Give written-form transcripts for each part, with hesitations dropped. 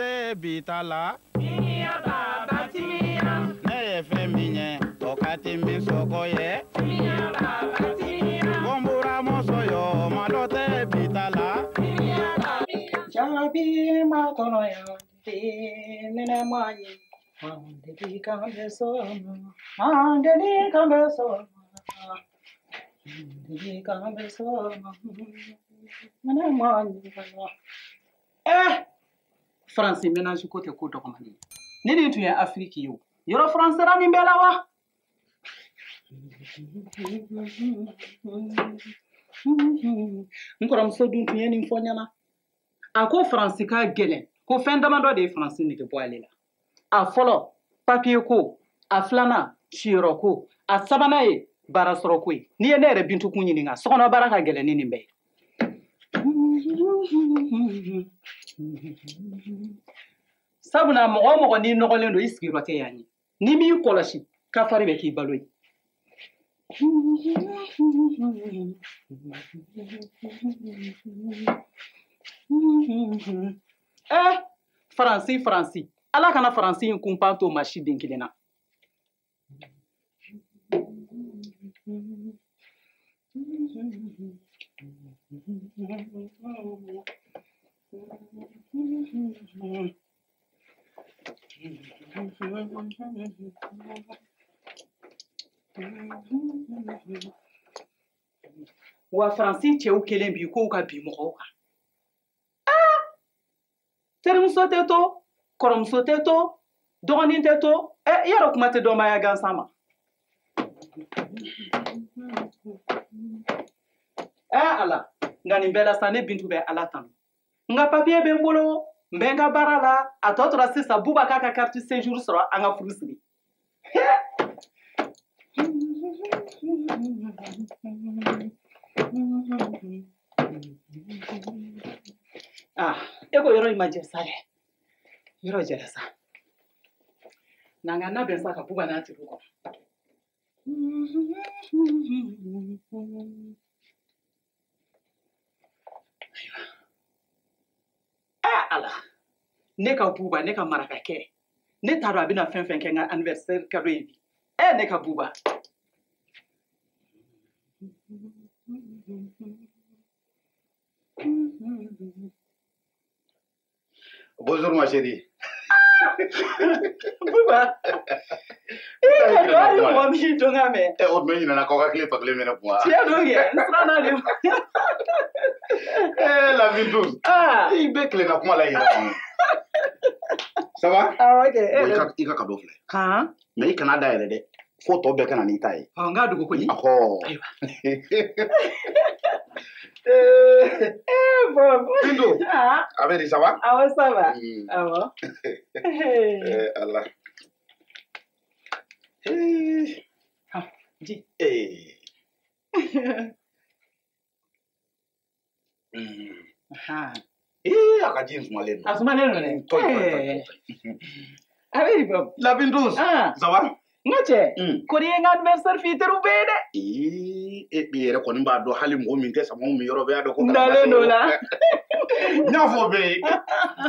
tɛ bi ta la. Timiya baba timiya. Ne ye fɛn min ye, o ka timi sogo ye. Timiya baba timiya. Bɔnbura muso yo, malo tɛ bi ta la. Timiya baba. Jaabi ma kɔnɔ yan den nɛnɛ ma ye. An deli kan bɛ sɔgɔma, an deli kan bɛ sɔgɔma, an deli kan bɛ sɔgɔma, nɛnɛ ma ye. Eh! Faransi ménage ko tɛ ko dɔgɔmani ye. Ni nin tun ye Afiriki ye o, yɔrɔ faransɛra nin bɛɛ la wa? N kɔrɔmuso dun tun ye nin fɔ n ɲɛna. A ko Faransi ka gɛlɛn, ko fɛn damadɔ de ye Faransi nege bɔ ale la. A fɔlɔ, papiye ko, a filanan, siyɔrɔ ko, a sabanan ye baara sɔrɔ ko ye. N'i ye ne yɛrɛ Bintu kun ɲininka, sokɔnɔ baara ka gɛlɛn ni nin bɛɛ ye. Sabula mɔgɔ o mɔgɔ n'i nɔgɔlen don, i sigiyɔrɔ tɛ yan ye. N'i m'i kɔlɔsi, kafari bɛ k'i balo ye. Eh, Faransi, Faransi. Ala kana Faransi in kunpan to maa si den kelen na. Wa Faransi cɛw kelen bi k'u ka bin mɔgɔw kan. Terimuso tɛ to, kɔrɔmuso tɛ to, dɔgɔnin tɛ to, ɛ yɔrɔ kuma tɛ dɔnbaya gansan ma. Ɛ Ala, nka nin bɛɛ la sa ne Bintu bɛ Ala tanu. N ka papiye bɛ n bolo, n bɛ n ka baara la, a tɔ tora sisan Buba k'a ka carte séjour sɔrɔ an ka furu siri. Ah, e ko yɔrɔ in ma jɛ sa dɛ. Yɔrɔ jɛra sa. Na n ka labɛn sa ka Buba n'a teriw kɔnɔ. Ayiwa. Eh Ala, ne ka Buba, ne ka marakakɛ. Ne t'a dɔn a bɛna fɛn fɛn kɛ n ka anniversaire cadeau ye bi. Eh ne ka Buba. Bonjour ma chérie. Buba. E ka dɔn hali mɔgɔ min dɔn ka mɛn. Eh, o tuma i ɲinɛna k'aw ka tile tɔ kelen minɛ kun wa? Tiɲɛ don kɛ, n siranna de. Eh, la vie douce. Ah. I bɛ tilenna kuma la i yɛrɛ kɔnɔ. Ça va? Ah, ok. Bon, i ka cadeau filɛ. Han? Mais i kana dayɛlɛ dɛ. Fo tɔ bɛɛ ka na n'i ta ye. Ɔ, n k'a dogo koyi. Ɔhɔ. Ayiwa. Eh, Eh, bon. Bintu. Ah. A bɛ di, ça va? Awɔ, ça va. Awɔ. Eh, Ala. Eh. Ah, di. Eh. Eh, a ka ji in sumalen don. A sumalen don dɛ. Tɔyi, tɔyi, tɔyi, tɔyi. A bɛ di Bob? La Bintu. Ah. Ça va? N ka cɛ, ko n'i ye n ka anniversaire f'i teriw bɛɛ ye dɛ. Ee, e yɛrɛ kɔni b'a dɔn hali mɔgɔ min tɛ samaw min yɔrɔ bɛɛ y'a dɔn ko N dalen don la. N y'a fɔ bɛɛ ye.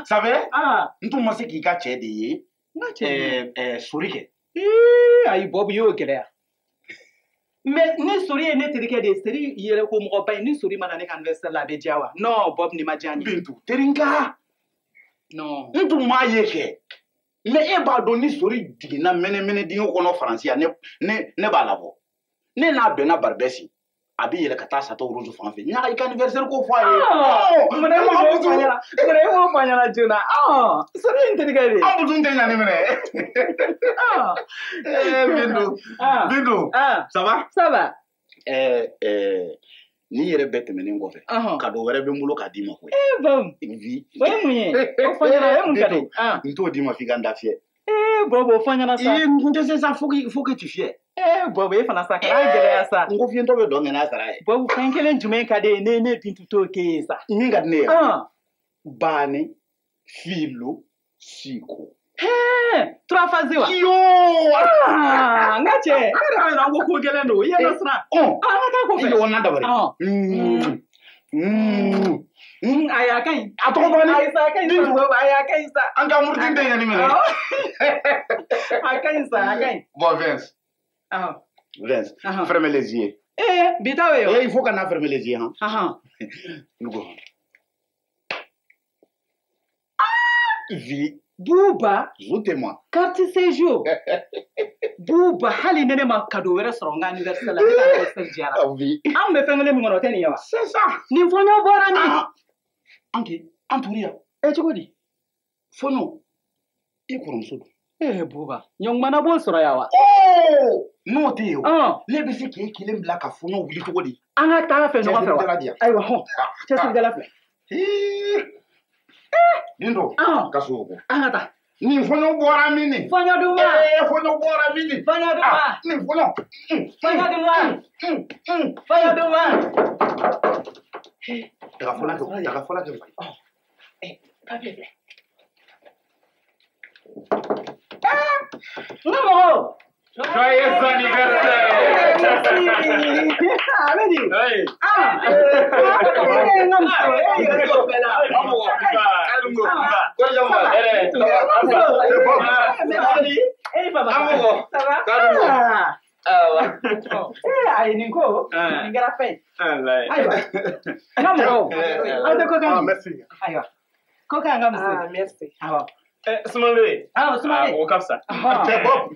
Ça fait? Ah. N tun ma se k'i ka cɛ de ye. N ka cɛ. Sori kɛ. Ee, ayi Bob i y'o gɛlɛya. Mais ni Sori ye ne terikɛ de ye, Sori yɛrɛ ko mɔgɔba ye, ni Sori ma na ne ka anniversaire la a bɛ diya wa? Non Bob nin ma diya n ye. Bintu terinka. Non. N tun m'a ye kɛ. Mais e b'a dɔn ni Sori jiginna mɛnɛmɛnɛ dingɛ kɔnɔ Faransi yan, ne b'a labɔ. Ne n'a bɛnna Barbès, a bɛ yɛlɛ ka taa Château Rouge fan fɛ. N y'a i ka anniversaire ko fɔ a ye. Munna e m'o fɔ n ɲɛna? Munna e m'o fɔ n ɲɛna joona? Sori ye n terikɛ de ye. An dun tɛ ɲa ne minɛ. Eh, Bintu. Bintu. Ça va? Ça va. Ni yɛrɛ bɛɛ tɛmɛnen kɔfɛ, cadeau wɛrɛ bɛ n bolo k'a d'i ma koyi. Eh, Bob. Vi. O ye mun ye? O fɔ n ɲɛna, o ye mun cadeau ye? N t'o d'i ma f'i ka n da fiyɛ. Eh, Bob, o fɔ n ɲɛna sa. Ee, n tɛ se sa, faut que tu fiyɛ. Eh, Bob, e fana sa, kana gɛlɛya sa. N ko fiyentɔ bɛ dɔn kɛ n'a sara ye. Bob, fɛn kelen jumɛn ka di e ye ne Bintu t'o k'e ye sa? Min ka di ne ye? Baani, filo, siko. Hɛn, trois phases wa? Iyo! Ah, n ka cɛ, e yɛrɛ b'a yira ko ko gɛlɛn don, i ye dɔ siran. Ɔn. An ka taa kɔfɛ. I jɔ n na dabali. Ayi a ka ɲi. A tɔgɔ bɔra Ayi sa a ka ɲi sa ayi a ka ɲi sa. An ka murutigi tɛ ɲani minɛ. A ka ɲi sa a ka ɲi. Bon Vince. Vince, fermez les yeux. Eh, bi ta ye o. Eh, il faut qu'on a fermé les yeux, hein. Nous Vi. Bouba. Zoutez-moi. Carte séjour. Bouba, hali ne ma cadeau wɛrɛ sɔrɔ n ka anniversaire la, ne ka anniversaire diyara. Oui. An bɛ fɛn kelen min kɔnɔ o tɛ nin ye wa? C'est ça. Nin fɔɲɔ bɔra min? An kɛ, an tora yan. E cogo di? Fɔɲɔ, i kɔrɔmuso don. Eh Bouba, ɲɔgɔnmana b'o sɔrɔ yan wa? Oh! N'o tɛ yen o. Ne bɛ se k'e kelen bila ka fɔɲɔ wuli cogo di? An ka taa fɛ ɲɔgɔn fɛ wa? Ayiwa hɔn, cɛsirikɛla filɛ. Bindo, ka so ko. An ka taa. Nin fɔɲɔ bɔra min ni? Fɔɲɔ duman. Ee fɔɲɔ bɔra min ni? Fɔɲɔ duman. Nin fɔɲɔ. Fɔɲɔ duman. Fɔɲɔ duman. Daga fɔlɔ kɛ, daga fɔlɔ kɛ. Eh, papier filɛ. N ka mɔgɔw. Joyeux anniversaire! Merci! Amedi! Oui! Ah! Merci. Ah, merci. Soumané. Ah, Soumané. O ka fisa. Cɛ Bob.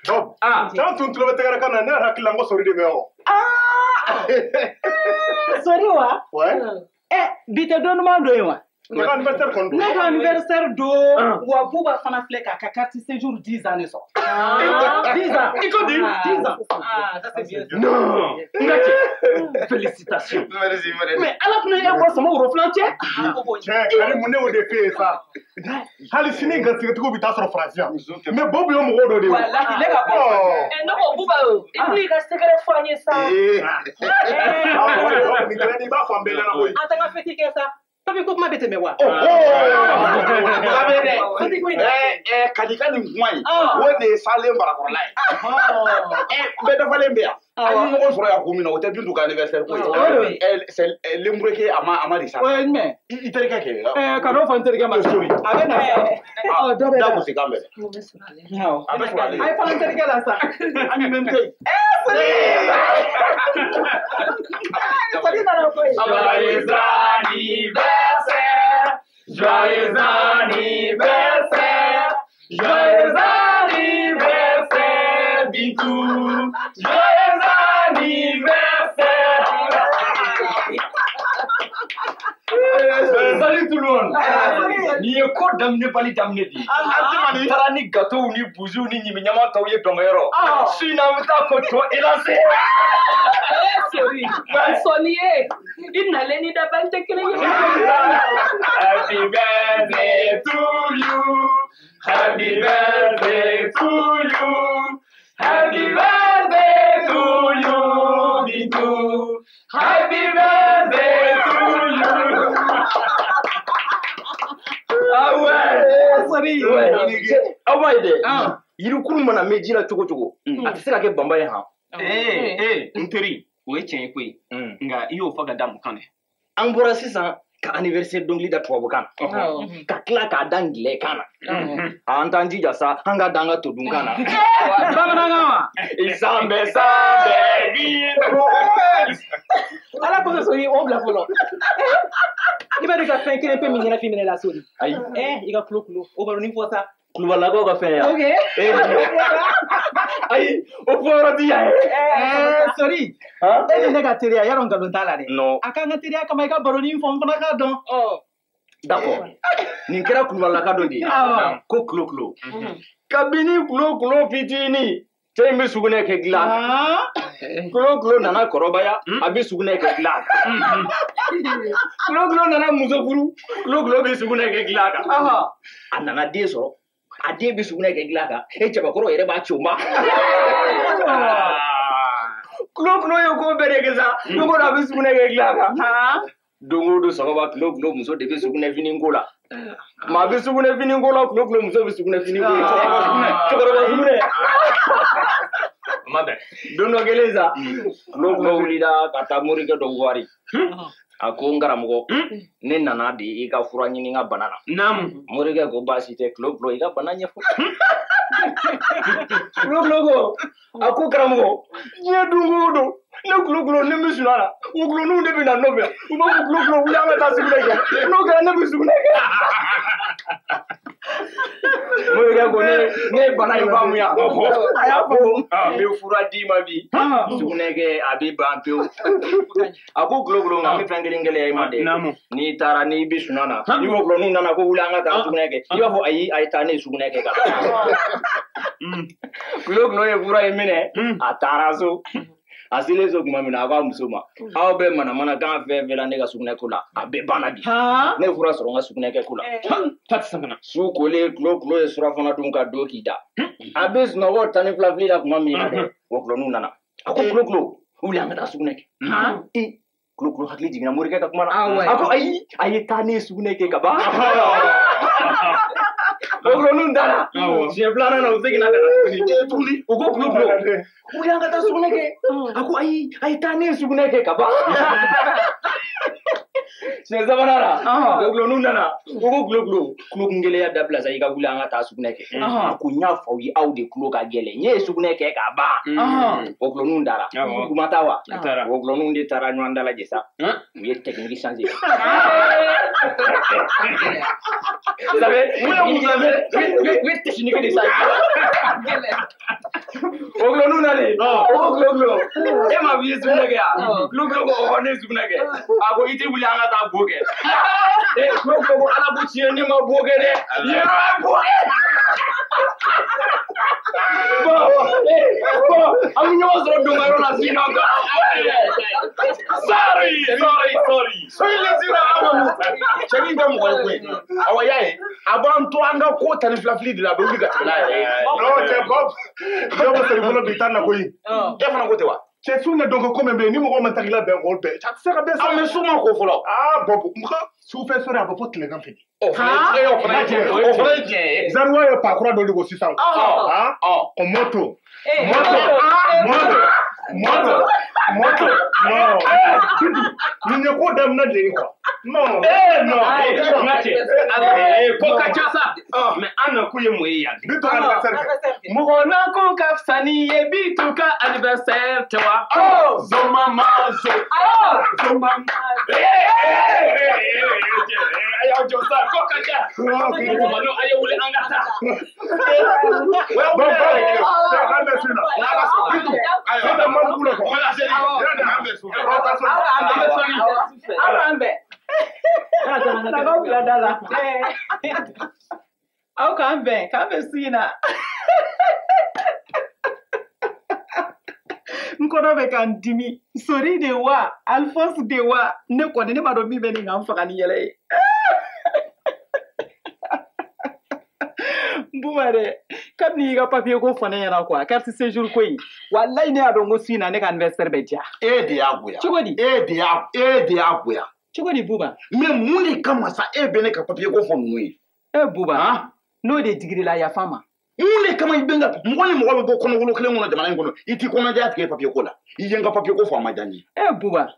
Bob. Ah. T'an tun tulo bɛ tɛgɛrɛ kan na, ne yɛrɛ hakili la n ko sori de bɛ yan o. Ah! Sori wa? Ouais. Eh, bi tɛ don duman don ye wa? Ne ka anniversaire kɔni don. Ne ka anniversaire don. Wa Bouba fana filɛ k'a ka carte séjour 10 ans de sɔrɔ. 10 ans. I ko di? 10 ans. Ah, ça c'est bien. Non. N ka cɛ. Félicitations. Merci, merci. Mais ala fana y'e bɔ sama woro filan cɛ. Cɛ, Karim, ne y'o de f'e ye sa. Hali sini garisɛgɛtigiw bɛ taa sɔrɔ Faransi yan. Mais Bob ye mɔgɔ dɔ de ye. Walahi ne ka bɔ. Ne ko Bouba o, i b'i ka secret fɔ an ye sa. Ee. Ah, ouais, nin kɛra i b'a fɔ an bɛɛ ɲɛna koyi. An t'an ka fête kɛ sa. Papi ko kuma bɛ tɛmɛ wa? Kadi ka nin kuma in, o de ye salen barakɔrɔla ye. Bɛɛ dafalen bɛ yan. An ye ɲɔgɔn sɔrɔ yan kun min na, o tɛ Bintu ka anniversaire ko ye. C'est lenbureke a ma de sa. O ye jumɛn? I terikɛ kɛ. Ka n'o fɔ n terikɛ ma. Sorry. A bɛ na. Dɔ bɛ da gosi kan bɛɛ. Awɔ. A bɛ sɔrɔ ale. A ye fana n terikɛ la sa. An ni même tɛ yen. Sori nana koyi. Joyeux anniversaire! Joyeux anniversaire! Joyeux anniversaire, Bintou! Joyeux anniversaire! Salut tout le monde! Nin ye ko daminɛ bali daminɛ de ye. An taara ni gâteau ni buzuw ni ɲimiɲama tɔw ye dɔnkɛyɔrɔ. Su in na an bɛ taa ko tɔ élancer. Sori, sɔnni ye, i nalen ni dabali tɛ kelen ye. Happy birthday to you. Happy birthday to you. Happy birthday to you, Bintou. Happy birthday to you. Ah ouais. Sori. Aw m'a ye dɛ. Yirikuru mana mɛn ji la cogo cogo, a tɛ se ka kɛ banba ye han. Ee, n teri, o ye tiɲɛ ye koyi. Nka i y'o fɔ ka da mun kan dɛ? An bɔra sisan ka anniversaire dɔnkili da tubabukan na. Ka tila k'a da ngilɛkan na. An t'an jija sa, an ka da an ka todunkan na. Bamanankan wa? I san bɛ san bɛɛ Bintu. Ala kosɔn Sori, o bila fɔlɔ. I b'a dɔn i ka fɛn kelen pe min ɲɛnafin minɛ la Sori. Ayi. I ka kulo kulo, o baronin fɔ sa. Kulubalakaw ka fɛn ya. Ok. Ayi, o fɔ yɔrɔ ti yan ye. Sori, e ni ne ka teriya, yarɔ nkalon t'a la dɛ. Non. A k'an ka teriya kama i ka baronin fɔ n fana k'a dɔn. D'accord. Nin kɛra kulubalaka dɔ de ye. Ko kulo kulo. Kabini kulo kulo fitinin, cɛ in bɛ sugunɛ kɛ dilan kan. Kulo kulo nana kɔrɔbaya, a bɛ sugunɛ kɛ dilan kan. Kulo kulo nana muso furu, kulo kulo bɛ sugunɛ kɛ dilan kan. A nana den sɔrɔ. A den bɛ sugunɛ kɛ dilan kan, e cɛbakɔrɔ yɛrɛ b'a ci o ma. Kulo kulo ye ko bɛɛ de kɛ sa, don o don a bɛ sugunɛ kɛ dilan kan. Don o don sɔgɔma kulo kulo muso de bɛ sugunɛ fini ko la. Maa bɛ sugunɛ fini ko la, kulo kulo muso bɛ sugunɛ fini ko la. Cɛkɔrɔba sugunɛ. O ma bɛn. Don dɔ kɛlen sa, kulo kulo wulila ka taa morikɛ dɔ wari. A ko n karamɔgɔ, ne nana de i ka fura ɲini n ka bana na. Naamu. Morikɛ ko baasi tɛ, Kulo Kulo i ka bana ɲɛfɔ. Kulo Kulo ko, a ko karamɔgɔ, diɲɛ don o don, ne Kulo Kulo ne bɛ sunɔgɔ la, wulunninw de bɛ na n nɔfɛ, u b'a fɔ Kulo Kulo wuli an ka taa sugunɛ kɛ, n'o kɛra ne bɛ sugunɛ kɛ. Morikɛ ko ne ye bana in faamuya. A y'a fɔ n bɛ fura d'i ma bi, sugunɛ kɛ a bɛ ban pewu. A ko Kulo Kulo nka n bɛ fɛn kelen gɛlɛya i ma dɛ. N'i taara n'i bɛ sunɔgɔ na, ni wulunninw nana ko wuli an ka taa sugunɛ kɛ, i b'a fɔ ayi a ye taa ne ye sugunɛ kɛ ka ban. Kulo Kulo ye fura in minɛ, a taara so. A selen so tuma min na, a k'a muso ma, aw bɛ manamanakan fɛn fɛn la ne ka sugunɛ ko la, a bɛɛ banna bi. Ne ye fura sɔrɔ n ka sugunɛ kɛ ko la. Su kolen, Kulo Kulo ye surafana dun ka don k'i da. A bɛ sunɔgɔ 12 fili la tuma min na dɛ, wɔkulɔninw nana. A ko Kulo Kulo, wuli an ka taa sugunɛ kɛ. Kulo Kulo hakili jiginna morikɛ ka kuma na. A ko ayi, a ye taa ne ye sugunɛ kɛ ka ban. Wɔkulɔninw taara. Siɲɛ filanan na, u seginna ka na tuguni. U ko Kulo Kulo, wuli an ka taa sugunɛ kɛ. A ko ayi, a ye taa ne ye sugunɛ kɛ ka ban. Siɲɛ sabanan na, wɔkulɔninw nana. U ko Kulo Kulo, kulonkun dabila sa, i ka wuli an ka taa sugunɛ kɛ. A ko n y'a fɔ aw ye, aw de kulo ka gɛlɛn. N ye sugunɛ kɛ ka ban. Wɔkulɔninw taara. U ma taa wa? Wɔkulɔninw de taara ɲɔgɔn dalajɛ sa. U ye technique changer. Vous savez, u ye technique de changer. Wɔkulɔninw nalen. O ko Kulo Kulo, e ma f'i ye sugunɛ kɛ yan? Kulo Kulo ko ɔhɔ, ne ye sugunɛ kɛ. A ko i tɛ wuli an ka taa bo kɛ. Kulo Kulo ko Ala ko tiɲɛ, ne ma bo kɛ dɛ. Yɔrɔ ye bo kɛ. Bon, an bɛ ɲɔgɔn sɔrɔ donkɛyɔrɔ la sinon. Sorry, sorry, sorry. Cɛnin tɛ mɔgɔ ye koyi. Awɔ, y'a ye, a b'an to an ka ko 12 fili de la, a bɛ wuli ka tɛmɛ n'a yɛrɛ ye. Non, cɛ Bob, dɔw bɛ sɔrɔ i bolo bi taa na koyi. E fana ko ten wa? Cɛ su na dɔn ko min bɛ yen, ni mɔgɔ ma tagila bɛn k'o bɛn, a tɛ se ka bɛn sa. An bɛ su ma ko fɔlɔ. Ah Bob, mɔgɔ sufɛ sɔrɔ a bɛ fɔ tilegan fɛ. O fana ye tiɲɛ ye. Zaruwa ye pakura dɔ de ko sisan. Ah, o moto. Moto, moto, moto, moto. Non. Nin ye ko daminɛ de ye quoi. Non. Non. N ka cɛ, ko ka ca sa. Mais an nakun ye mun ye yan? Bi to anniversaire kɛ. Mɔgɔ nakun ka fisa n'i ye Bitu ka anniversaire tɛ wa? Zoma ma zo. Zoma ma zo. A y'aw jɔ sa, ko ka ca. Mɔgɔ a ye wuli an ka taa. Bon, bon, an bɛ su la. Bitu, sisan man bugu la quoi. Aw k'an bɛn. Nagaw bila da la. Aw k'an bɛn, k'an bɛn su in na. N kɔnɔ bɛ ka n dimi. Sori de wa, Alphonse de wa, ne kɔni ne m'a dɔn min bɛ nin ka n faga ni yɛlɛ ye. N Buma dɛ, kabini y'i ka papier ko fɔ ne ɲɛna quoi, carte séjour ko in, walayi ne y'a dɔn ko su in na ne ka anniversaire bɛ diya. E de y'a goya. Cogo di? E de y'a goya. Cogo di Buba? Mais mun de kama sa e bɛ ne ka papier ko fɔ ninnu ye? E Buba, n'o de digir'i la yafa n ma. Mun de kama i bɛ n ka mɔgɔ ni mɔgɔ bɛ bɔ kɔnɔwolo kelen kɔnɔ jamana in kɔnɔ, i t'i kɔnɔjaya tigɛ papier ko la. I ye n ka papier ko fɔ a ma diya n ye. E Buba.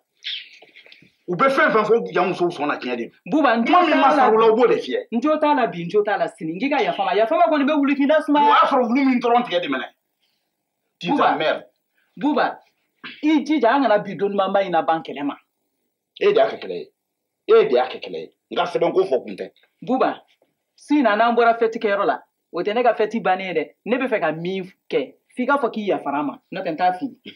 U bɛ fɛn fɛn fɔ yan musow sɔnna tiɲɛ de. Buba, n jo Kuma min ma t'a la sara u la, u b'o de fiyɛ. N jo t'a la bi, n jo t'a la sini. N k'i ka yafa n ma. Yafa n ma kɔni bɛ wuli k'i da sumaya. O y'a sɔrɔ wulu min dɔrɔn tigɛ de minɛ. Buba. Tisa merde. Buba, i jija an kana bi donnimanba in na ban kɛlɛ ma. E de y'a kɛ kɛlɛ ye. E de y'a kɛ kɛlɛ ye. N ka sɛbɛn ko fɔ kun tɛ. Buba, su in na n'an bɔra fɛti kɛyɔrɔ la, o tɛ ne ka fɛti bannen ye dɛ. Ne bɛ fɛ ka min kɛ, f'i k'a fɔ k'i yafara n ma, n'o tɛ n t'a f'i ye.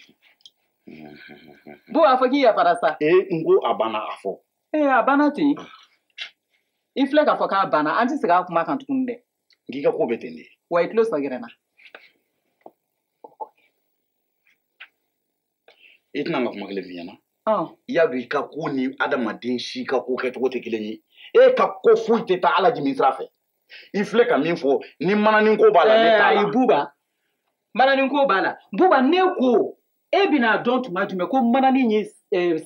Buba, a fɔ k'i yafara sa. Ee, n ko a banna a fɔ. Ee, a banna ten. I filɛ k'a fɔ k'a banna, an tɛ segin a kuma kan tuguni dɛ. N k'i ka ko bɛ ten de. Wa i tulo sɔgɛrɛ n na. I tɛna n ka kuma kelen f'i ɲɛna. I y'a dɔn i ka ko ni adamaden si ka ko kɛcogo tɛ kelen ye. E ka ko foyi tɛ taa Ala jigin sira fɛ. I filɛ ka min fɔ, ni mananin ko b'a la, ne t'a la. Ayi Buba, mananin ko b'a la. Buba, ne ko e bɛna dɔn tuma jumɛn ko mananin ye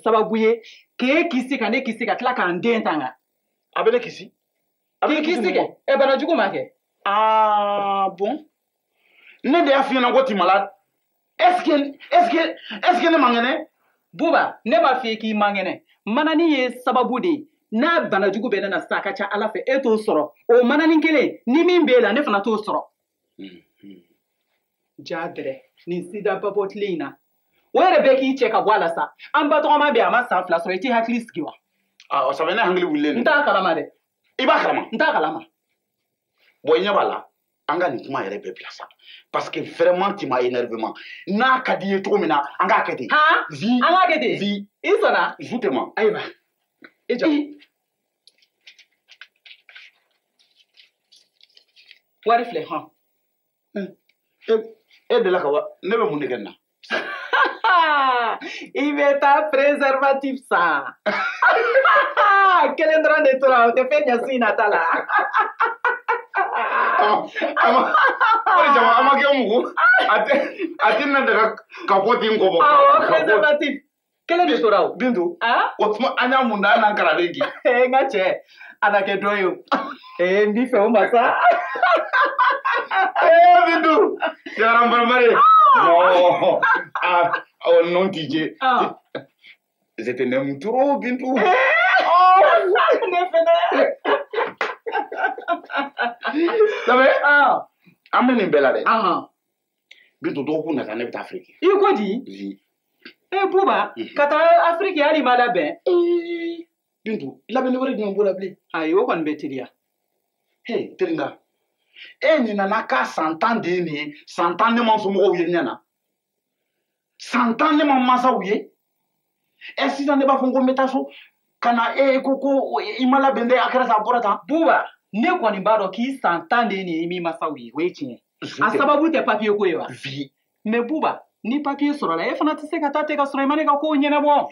sababu ye k'e kisi ka ne kisi ka tila k'an den tanga. A bɛ ne kisi. A bɛ ne kisi kɛ. Bana jugu ma kɛ. Ah bon? Ne de y'a f'i ɲɛna ko tu es malade. Est-ce que ne man kɛnɛ? Buba, ne m'a f'i ye k'i man kɛnɛ. Manani ye sababu de ye. N'a banajugu bɛ ne na sisan, a ka ca Ala fɛ e t'o sɔrɔ. O manani kelen ni min b'e la, ne fana t'o sɔrɔ. Ja dɛrɛ nin sida babɔ tile in na, o yɛrɛ bɛɛ k'i cɛ ka bɔ a la sa. An ba tɔgɔma bɛ yen, a ma san 2 sɔrɔ, i t'i hakili sigi wa? Ah, o sabu ne hakili wulilen don. N t'a kalama dɛ. I b'a kalama? N t'a kalama. Bon, i ɲɛ b'a la, an ka nin kuma yɛrɛ bɛɛ bila sa. Parce que vraiment tu m'as énervement. N'a ka di i ye cogo min na, an k'a kɛ ten. Han? Vi. An k'a kɛ ten? Vi. I sɔnna? Justement. Ayiwa. I jɔ. Wari filɛ hɔn. E delila ka wa ne bɛ mun de kɛ nin na? I bɛ taa préservatif san. Kelen dɔrɔn de tora, o tɛ fɛn ɲɛ su in na ta la. A ma kɛ mugu. A tɛ na daga kapoti n kɔ bɔ. Awɔ, préservatif. Kelen de tora o. Bintu. O tuma an y'a mun da an n'an kalanden k'i. N ka cɛ, a na kɛ dɔ ye o. N b'i fɛ o ma sa. Bintu. Yaran barabare. Non. Ah, oh non DJ. Je t'aime trop, Bintu. Ne fɛnɛ. Sabe? An bɛ nin bɛɛ la dɛ. Bintu, dɔgɔkun nata ne bɛ taa Afiriki. I ko di? Buba, ka taa Afiriki hali ma labɛn. Bintu, labɛnni wɛrɛ jumɛn b'o la bilen? Ayi, o kɔni bɛ teliya. He, Teringa. E ɲinana k'a san 10 de ye nin ye, san 10 ne ma somɔgɔw ye ɲɛ na. San 10 ne ma mansaw ye. Sisan ne b'a fɔ ko n bɛ taa so ka na e ko i ma labɛn dɛ, a kɛra tan, a bɔra tan. Buba, ne kɔni b'a dɔn k'i san 10 de ye nin ye, i m'i mansaw ye, o ye tiɲɛ. A sababu tɛ papiye ko ye wa? Vi. Mais Buba, ni papiye sɔrɔla, e fana tɛ se ka taa ten ka sɔrɔ i ma ne ka kow ɲɛnabɔ.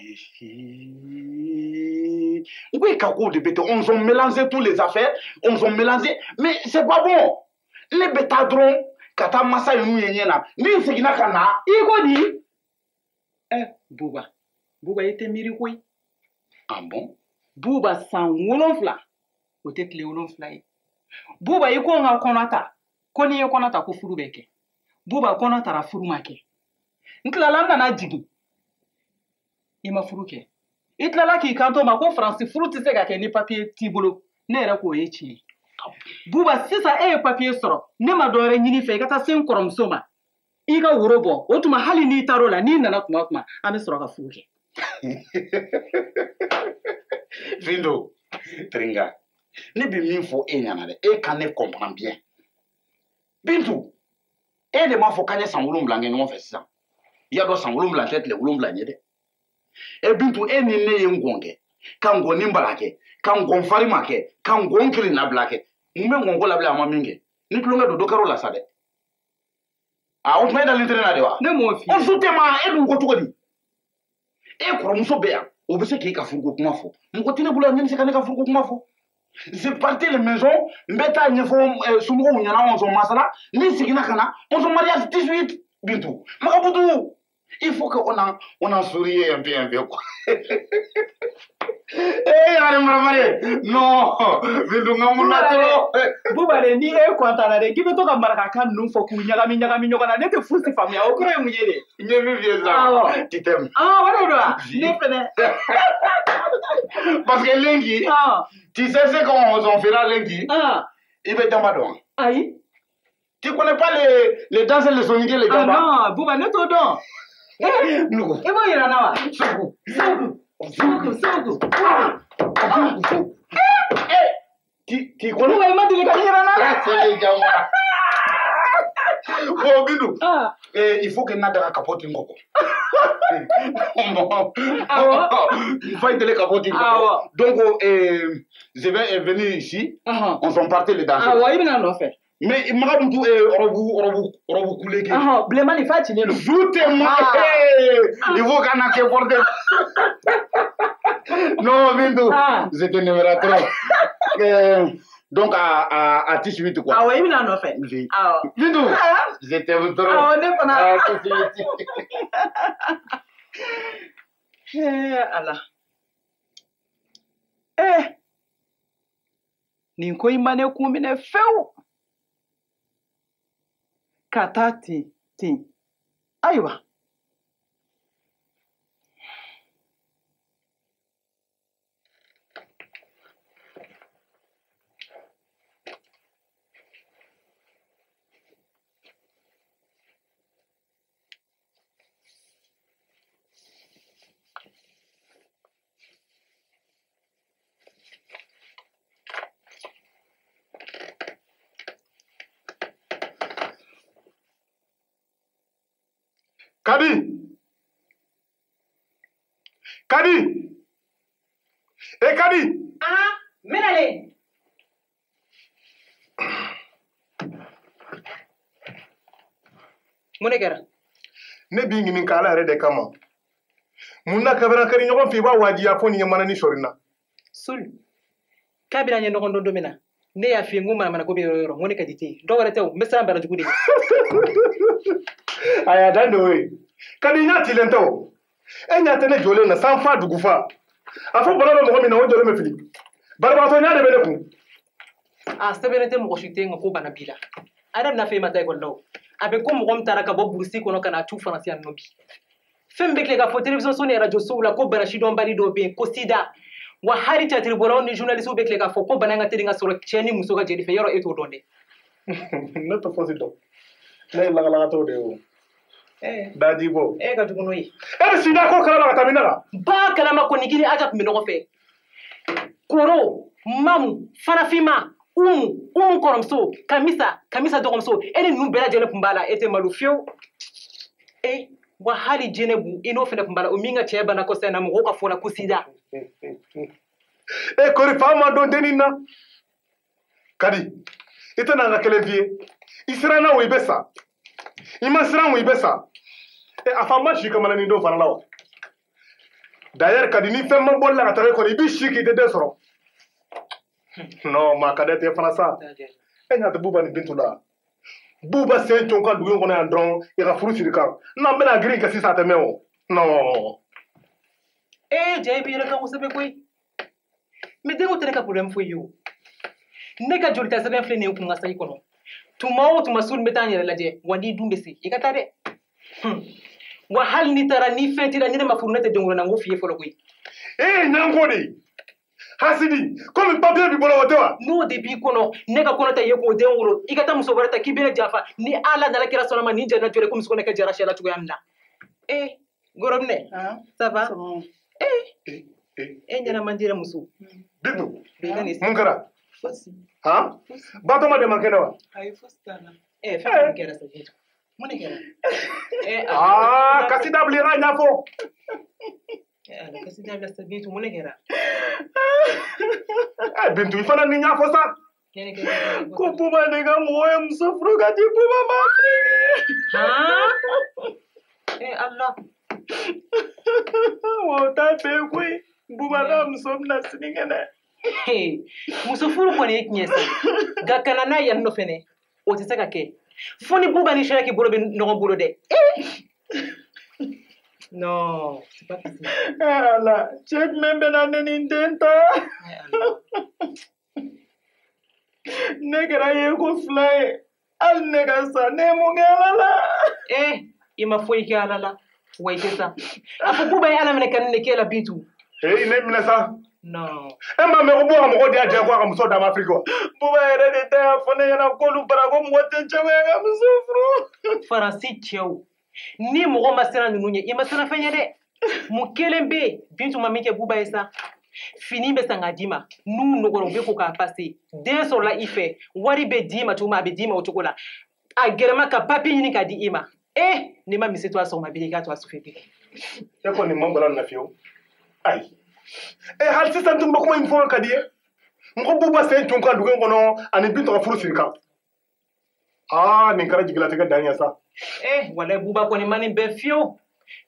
N ko e ka kow de bɛ ten, on s'en mélange tous les affaires, on s'en mélange, mais c'est pas bon. Ne bɛ taa dɔrɔn ka taa masa ninnu ye ɲɛ na, ni n seginna ka na. I ko di? Buba, Buba, i tɛ miiri koyi. Ah bon? Buba, san 7, o tɛ tile 7 ye. Buba, i ko n ka kɔnɔ ta, ko n'i ye kɔnɔ ta ko furu bɛ kɛ. Buba, kɔnɔ taara, furu ma kɛ. N tilala n nana jigin, i ma furu kɛ. I tilala k'i kanto ma ko Faransi furu tɛ se ka kɛ ni papiye t'i bolo. Ne yɛrɛ k'o ye tiɲɛ ye. Buba, sisan e ye papiye sɔrɔ, ne ma dɔ wɛrɛ ɲini fɛ, i ka taa se n kɔrɔmuso ma, i ka woro bɔ. O tuma hali n'i taar'o la, n'i nana tuma o tuma, an bɛ sɔrɔ ka furu kɛ. Findo, Tringa, ne bɛ min fɔ e ɲɛna dɛ, e ka ne comprend bien. Bintu, e de m'a fɔ k'an ye san 7 kɛ ɲɔgɔn fɛ sisan. I y'a dɔn san 7 tɛ tile 7 ye dɛ. Bintu, e ni ne ye ngɔn kɛ, ka ngɔn ni bala kɛ, ka ngɔn farima kɛ, ka ngɔn kirinabila kɛ. Mun bɛ ngɔn ko labila a ma min kɛ? Ni tulonkɛ don, dɔ kɛra o la sa dɛ. Ah, o tuma e dalen tɛ ne na de wa? Ne m'o f'i ye. O su tɛ ma, e dun ko cogo di? E kɔrɔmuso bɛ yan, o bɛ se k'e ka furuko kuma fɔ. Mɔgɔ tɛ ne bolo yan min bɛ se ka ne ka furuko kuma fɔ. Je partais les maisons, n bɛ taa ɲɛfɔ somɔgɔw ɲɛna, on s'en masala, ni n seginna ka na, on se mariage 18, Bintu. Magabudu, il faut qu'on en sourie un peu quoi. Yare maramare. Non, Bintu n ka mun na trop. Buba de, ni e content na dɛ, k'i bɛ to ka marakakan ninnu fɔ k'u ɲagami ɲagami ɲɔgɔn na, ne tɛ fosi faamuya, o kɔrɔ ye mun ye de? N ye min f'i ye sisan, tu t'aimes. Ah, o de don wa? Ne fɛnɛ. Parce que lundi, tu sais ce qu'on fera lundi? I bɛ jamba dɔn wa? Ayi. Tu connais pas les danses, les soninké, les jamba? Ah non, Buba, ne t'o dɔn. E b'o yira n na wa? Sogo. Sogo. Sogo, sogo. Tu connais? Buba, i ma deli ka ne yira n na. C'est les jamba. Bon, Bintu, il faut que n na daga capote n kɔ. Bon, il faut télé capote n kɔ. Donc, je vais venir ici, on s'en partait les danses. Awɔ, i bɛna nɔfɛ. Mais Magabudu, robu kuleke. Bilenman nin f'a cilen don. Justement, il faut qu'on a que porter. Non, Bintu, je te n'aimerai trop. Donc à 18 quoi. Awɔ, i bɛna nɔfɛ. Awɔ. Bintu, je t'aime trop. Awɔ, ne fana. À 18. Ala. Nin ko in ma ne kun minɛ fewu. Ka taa ten ten. Ayiwa. Kadi. Kadi. E Kadi. Ah, n bɛna le. Mun de kɛra? Ne b'i ɲininka Ala yɛrɛ de kama. Mun na kabini an kɛra ɲɔgɔn fɛ i b'a wajibiya fo nin ye manani sɔrɔ n na. Sul, kabini an ye ɲɔgɔn dɔn don min na, ne y'a f'i ye n ko manamana ko bɛ yɔrɔ o yɔrɔ, n ko ne ka di tɛ yen. Dɔw wɛrɛ tɛ o, n bɛ siran banajugu de ɲɛ. Ayi a dan de y'o ye. Kadi ɲɛ tilen tɛ o. E ɲɛ tɛ ne jɔlen na san fa dugu fa. A fɔ bana bɛ mɔgɔ min na o jɔlen bɛ fili. Banabagatɔ ɲɛ de bɛ ne kun. A sɛbɛnnen tɛ mɔgɔ si tɛ yen ko bana b'i la. A yɛrɛ bɛna fɔ e ma taa ekɔli la o. A bɛ ko mɔgɔ min taara ka bɔ burusi kɔnɔ ka na tu Faransi yan nɔ bi. Fɛn min bɛ tile ka fɔ télévision so ni radio sow la ko bana sidɔnbali dɔw bɛ yen ko sida. Wa hali théâtre ni journaliste bɛ tile k'a fɔ ko bana in ka teli ka sɔrɔ cɛ ni muso ka jeli fɛ, yɔrɔ e t'o dɔn dɛ. Ne tɛ fosi dɔn. Ne ye lagalagatɔw de ye o. Daji bɔ. E ka jugu n'o ye. E bɛ sida ko kalama ka taa min na. Ba kalama ko ni kini Aja tun bɛ ɲɔgɔn fɛ. Koro, Mamu, Farafinma, Umu, Umu kɔrɔmuso, Kamisa, Kamisa dɔgɔmuso, e ni ninnu bɛɛ lajɛlen tun b'a la, e tɛ malo fiyewu. E wa hali Jɛnɛbu, i n'o fana tun b'a la, o min ka cɛ bana kɔsɛbɛ na, mɔgɔw ka fɔ la ko sida. E kori fa ma dɔn dennin na. Kadi, i tɛ n'an ka kelen f'i ye. I siranna o i bɛ sa. I ma siran o i bɛ sa. E a fa ma si kamana ni dɔw fana la wa. D'ailleurs Kadi ni fɛn ma bɔ la ka taga e kɔnɔ i b'i si k'i tɛ den sɔrɔ. Non, maa ka di tɛ fana sa. E ɲɛ tɛ Buba ni Bintu la. Buba sen con ka dugu in kɔnɔ yan dɔrɔn i ka furu siri kan. N'an bɛna girin kɛ sisan a tɛ mɛn o. Non. Eh, ja i b'i yɛrɛ kan kosɛbɛ koyi. Mais denko tɛ ne ka problème foyi ye o. Ne ka jolita sɛbɛn filɛ nin ye kun ka sayi kɔnɔ. Tuma o tuma Sul n bɛ taa n yɛrɛ lajɛ, wa n'i dun bɛ se, i ka taa dɛ. Wa hali n'i taara ni fɛn t'i la, ni ne ma furu ne tɛ den wolo na, n k'o f'i ye fɔlɔ koyi. E ɲanko de. Hasidi, komi papier b'i bolo o tɛ wa? N'o de b'i kɔnɔ, ne ka kɔnɔ ta ye k'o den wolo, i ka taa muso wɛrɛ ta k'i bɛ ne janfa, ni Ala nana kira sɔnna ma nin jɛnna jɔlen komi sugunɛ kɛ jara sɛ la cogoya min na. Eh, Gorobinɛ, ça va? Eh, e ɲɛna man di dɛ muso. Bintu, mun kɛra? Han? Batɔma de man kɛnɛ wa? Ayi, fosi t'a la. Eh, fɛn min kɛra sa, Bintu. Mun de kɛra? Ah, kasi dabila i k'a ɲɛfɔ. Ala, kasi dabila sa, Bintu, mun de kɛra? Eh, Bintu, i fana ni ɲɛfɔ sa. Ko Buba de ka mɔgɔ ye muso furu ka di Buba ma Afiriki. Han? Eh, Ala. Wa o t'a fɛ yen koyi. Buba n'a muso bɛna sinikɛnɛ. Muso furu kɔni ye tiɲɛ sa, nka ka na n'a ye yan nɔ fɛnɛ, o tɛ se ka kɛ. Fo ni Buba ni Sɛki bolo bɛ ɲɔgɔn bolo dɛ. Non, c'est pas possible. Ala, cɛ jumɛn bɛ na ne ni n den ta? Ne kɛra ye ko fila ye. Hali ne ka sa, ne ye mun kɛ Ala la? Eh, i ma foyi kɛ Ala la. Wa i tɛ sa. A fɔ Buba ye Ala minɛ ka nin de k'e la Bintu. Ee, ne minɛ sa. Non. E m'a mɛn ko Buba ka mɔgɔw de y'a diya ko a ka muso d'a ma Afiriki wa? Buba yɛrɛ de ta y'a fɔ ne ɲɛna k'olu bara ko mɔgɔ tɛ jagoya ka muso furu. Faransi cɛw, ni mɔgɔ ma siran ninnu ɲɛ, i ma siran fɛn ɲɛ dɛ. Mun kelen bɛ yen, Bintu ma min kɛ Buba ye sa. Fini bɛ san k'a d'i ma, n'u nɔgɔra u bɛ ko k'a pase. Den sɔrɔla i fɛ, wari bɛ d'i ma cogo min, a bɛ d'i ma o cogo la. A gɛrɛma ka papiye ɲini k'a di i ma. Eh, n'i ma misi to a sɔgɔma bi, i k'a to a sufɛ bi. E kɔni ma bɔra nin na fiyewu. Ayi. E hali sisan tun bɛ kuma in fɔ ka di ye. Mɔgɔ Buba sen tun ka dugu in kɔnɔ ani Bintu ka furu siri kan. Aa, nin kɛra jigilatigɛ dan ye sa. Eh, walayi Buba kɔni ma nin bɛn fiyewu.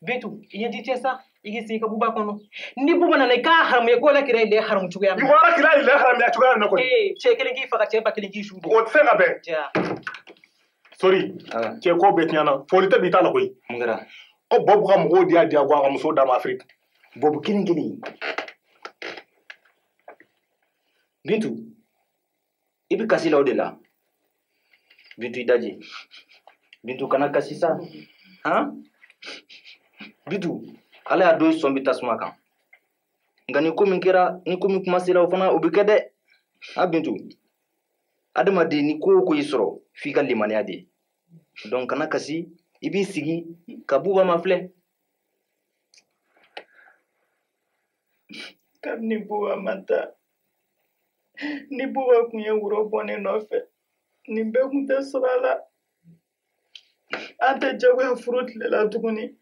Bintu, i ɲɛ t'i cɛ sa, i k'i sigi i ka Buba kɔnɔ. Ni Buba nana i k'a haramu ye ko Ala kira ye lɛ haramu cogoya min na. I ko Ala kira ye lɛ haramuya cogoya min na kɔni. Ee, cɛ kelen k'i faga, cɛ ba kelen k'i su. O tɛ se ka bɛn. Ja. Sori, cɛ ko bɛɛ tiɲɛna. Foli tɛ bi t'a la koyi. Mun kɛra? Ko Bɔbu ka mɔgɔw de y'a diya ko a ka muso d'a ma Afiriki. Bɔbu kelen kelen. Bintu, i bɛ kasi la o de la. Bintu i daji. Bintu kana kasi sa. Han? Bintu, Ala y'a dɔn i sɔn bɛ tasuma kan. Nka ni ko min kɛra, ni ko min kuma sera o fana o bɛ kɛ dɛ. Ha Bintu, adamaden ni ko o ko y'i sɔrɔ f'i ka limaniya de. Donc kana kasi, i b'i sigi ka Buba ma filɛ. Kabini Buba ma taa, ni Buba kun ye woro bɔ ne nɔfɛ, nin bɛɛ kun tɛ sɔrɔ a la. An tɛ jagoya furu tile la tuguni.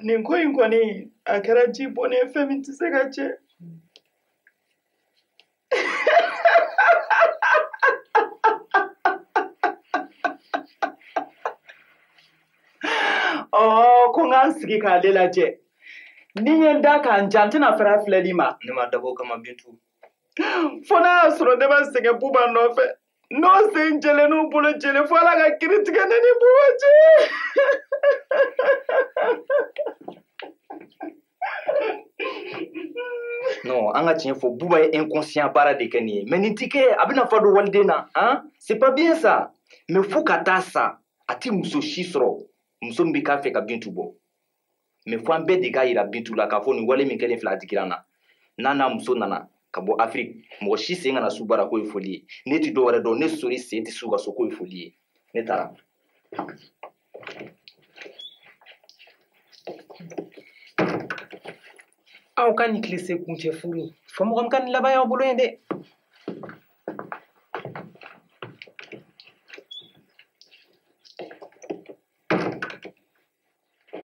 Nin ko in kɔni a kɛra ji bɔnnen ye fɛn min tɛ se ka cɛ. Ɔ ko n k'an sigi k'ale lajɛ. Ni n ye n da k'a n ja n tɛna fɛrɛ a filɛli ma. Ne ma dabɔ o kama Bintu. Fo n'a y'a sɔrɔ ne ma sɛgɛn Buba nɔfɛ. N'o sen jɛlen n'u bolo jɛlen fo Ala ka kiiri tigɛ ne ni Buba cɛ. Non, an ka tiɲɛ fɔ Buba ye inconscient baara de kɛ nin ye. Mais nin ti kɛ, a bɛna fa don waliden na. Hein? C'est pas bien ça. Mais fo ka taa sa, a ti muso si sɔrɔ. Muso min bɛ k'a fɛ ka Bintu bɔ. Mais fo an bɛɛ de k'a yira Bintu la k'a fɔ nin wale min kɛlen filɛ a digira an na. N'a n'a muso nana ka bɔ Afrique, mɔgɔ si sen kana s'u bara k'o ye foli ye. Ne ti dɔwɛrɛ dɔn, ne sori sen tɛ s'u ka so k'o ye foli ye. Ne taara. Aw ka nin tile se kuncɛ furu fo mɔgɔ min ka nin laban y'aw bolo yen dɛ.